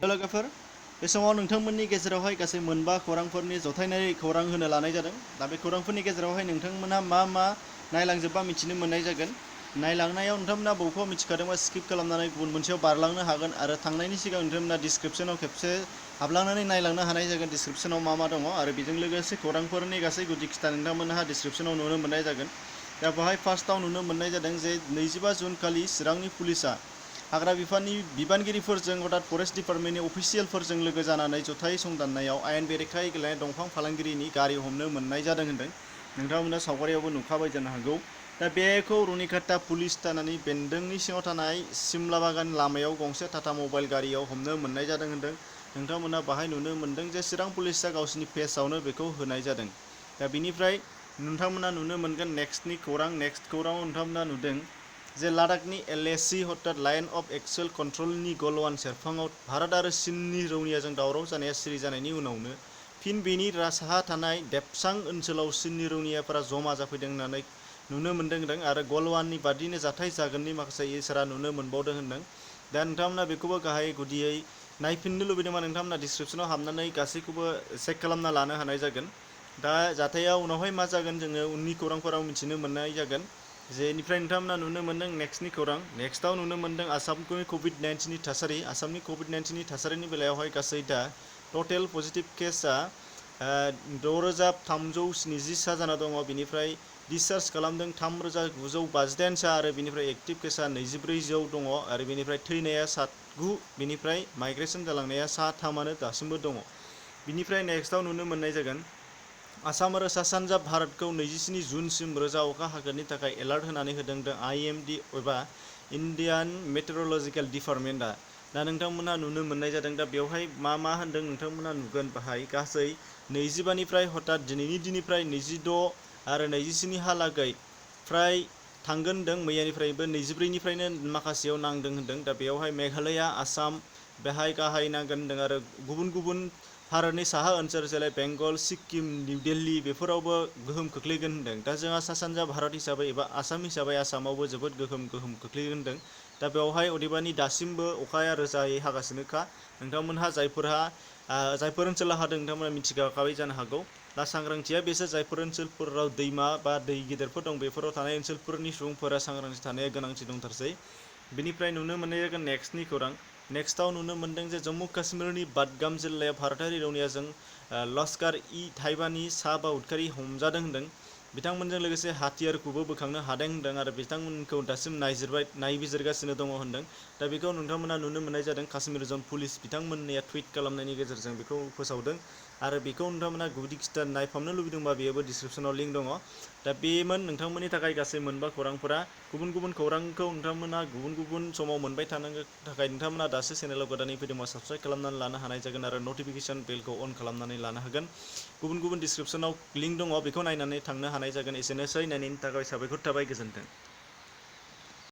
लोगोफोर बे समाव नोंथांमोननि गेजेरावहाय गासै मोनबा खौरांफोरनि जथायनाय खौरां होनो लानाय जादों। दा बे खौरांफोरनि गेजेरावहाय नोंथांमोनहा मा नायलांजोबबा मिथिनो मोननाय जागोन। नायलांनायाव नोंथांमोना बबेखौ मिथिखादोंबा स्किप खालामनानै गुबुन मोनसेयाव बारलांनो हागोन आरो थांनायनि सिगां नोंथांमोना डिसक्रिप्शनाव खेबसे हाबलांनानै नायलांनो हानाय जागोन डिसक्रिप्शनाव मा दङ आरो बेजों लोगोसे खौरांफोरनि गासै गुदि खिथा नोंथांमोनहा डिसक्रिप्शनाव नुनो मोननाय जागोन। दा बेवहाय फार्स्टआव नुनो मोननाय जादों जे 25 जुन खालि चिरांनि पुलिसा हाग्रा बिफाननि बिबानगिरिफोरजों अर्थात फरेस्ट डिपार्टमेन्टनि अफिसियेलफोरजों लोगो जानानै जथाय संदाननायाव आयेन बेरेखायै गेलेनाय दंफां फालांगिरिनि गारि हमनो मोननाय जादों होनदों। नोंथांमोना सावगारियावबो नुखाबाय जानो हागौ। दा बेखौ रुनिकाटा पुलिस थानानि बेन्दोंनि सिङाव थानाय सिमला बागान लामायाव गंसे टाटा मबाइल गारियाव हमनो मोननाय जादों होनदों। नोंथांमोना बाहाय नुनो मोनदों जे चिरां पुलिसा गावसिनि पेजआवनो बेखौ होनाय जादों। दा बिनिफ्राय नोंथांमोना नुनो मोनगोन नेक्स्ट खौराङाव नोंथांमोना नुदों जे लादाखनि LAC अर्थात लाइन अफ एक्सुएल कन्ट्रलनि गलवान सेरफाङाव भारत आरो चीननि रौनियाजों दावराव जानाया सिरि जानायनि उनावनो फिन बेनि साहा थानाय देपसां ओनसोलाव चीननि रौनियाफोरा जमा जाफैदों होननानै नुनो मोनदों होनदों आरो गलवाननि बादिनो जाथाय जागोननि माखासे इसारा नुनो मोनबावदों होनदों। दा नोंथांमोना बेखौबो गाहाय गुदियै नायफिननो लुबैदोंबा नोंथांमोना डिसक्रिप्शनाव हाबनानै गासैखौबो चेक खालामना लानो हानाय जागोन। दा जाथाया उनावहाय मा जागोन जोङो उननि खौरांफोराव मिथिनो मोननाय जागोन। जेनिफ्राय नोंथांमोना नुनो मोनदों नेक्स्टआव नुनो मोनदों आसामनि कभिड-19नि थासारि। आसामनि कभिड-19नि थासारिनि बेलायावहाय गासै दा टटेल पजिटिभ केसआ 6,370 जाना दङ। बिनिफ्राय डिसचार्ज खालामदों 3,958 आरो बिनिफ्राय एक्टिभ केसआ 2,400 दङ आरो बिनिफ्राय थैनाया 9, बिनिफ्राय माइग्रेसन जालांनाया 3 दासिमबो दङ। बिनिफ्राय नेक्स्टआव नुनो मोननाय जागोन आसाम आरो सा सानजा भारतखौ 27 जुनसिम रोजा अखा हागोननि थाखाय एलार्ट होनानै होदों IMD एबा इन्डियान मेटेरलजिकेल डिपार्टमेन्टआ। दा नोंथांमोना नुनो मोननाय जादों। दा बेवहाय मा होनदों नोंथांमोना नुगोन बाहाय गासै 25निफ्राय हथात दिनैनि दिननिफ्राय 26 आरो 27 हालागै फ्राय थांगोन होनदों। मैयानिफ्रायबो 24निफ्रायनो माखासेयाव नांदों होनदों। दा बेवहाय मेघालया आसाम बेहाय गाहाय नांगोन होनदों आरो गुबुन भारतनि साहा ओनसोल जेरै बेंगल सिक्किम निउ दिल्ली बेफोरावबो गोहोम खोख्लैगोन होनदों। दा जोंहा सा सानजा भारत हिसाबै एबा आसाम हिसाबै आसामावबो जोबोद गोहोम खोख्लैगोन होनदों। दा बेवहाय अदेबानि दासिमबो अखाया रोजायै हागासिनोखा। नोंथांमोनहा जायफोर ओनसोलाव हादों नोंथांमोना मिथिखाबाय जानो हागौ। दा सांग्रांथिया बेसो जायफोर ओनसोलफोराव दैमा बा दै गिदिरफोर दं बेफोराव थानाय ओनसोलफोरनि सुबुंफोरा सांग्रांथि थानाया गोनांथि दंथारसै। बिनिफ्राय नुनो मोननाय जागोन नेक्स्टनि खौरां। नेक्स्टआव नुनो मोनदों जे जम्मु काश्मीरनि बाडगाम जिल्लायाव भारतारि रौनियाजों लश्कार-इ-ताइबानि सा 5 उदखारि हमजादों होनदों। बिथांमोनजों लोगोसे हाथियारखौबो बोखांनो हादों होनदों आरो बिथांमोनखौ दासिम नायबिजिरगासिनो दङ होनदों। दा बेखौ नोंथांमोना नुनो मोननाय जादों काश्मीर जन पुलिस बिथांमोननिया टुइट खालामनायनि गेजेरजों बेखौ फोसावदों आरो बेखौ नोंथांमोना गुदि खिथा नायफामनो लुबैदोंबा बेयावबो डिसक्रिप्शनाव लिंक दङ। दा बेमोन नोंथांमोननि थाखाय गासै मोनबा खौरांफोरा। गुबुन खौरांखौ नोंथांमोना गुबुन समाव मोनबाय थानो थाखाय नोंथांमोना दासो चेनेलाव गोदानै फैदोंबा साबस्क्राइब खालामनानै लानो हानाय जागोन आरो नटिफिकेसन बेलखौ अन खालामनानै लानो हागोन। गुबुन डिसक्रिप्शनाव लिंक दङ बेखौ नायनानै थांनो हानाय जागोन। एसेनोसै नायनायनि थाखाय साबायखर थाबाय। गोजोन्थों।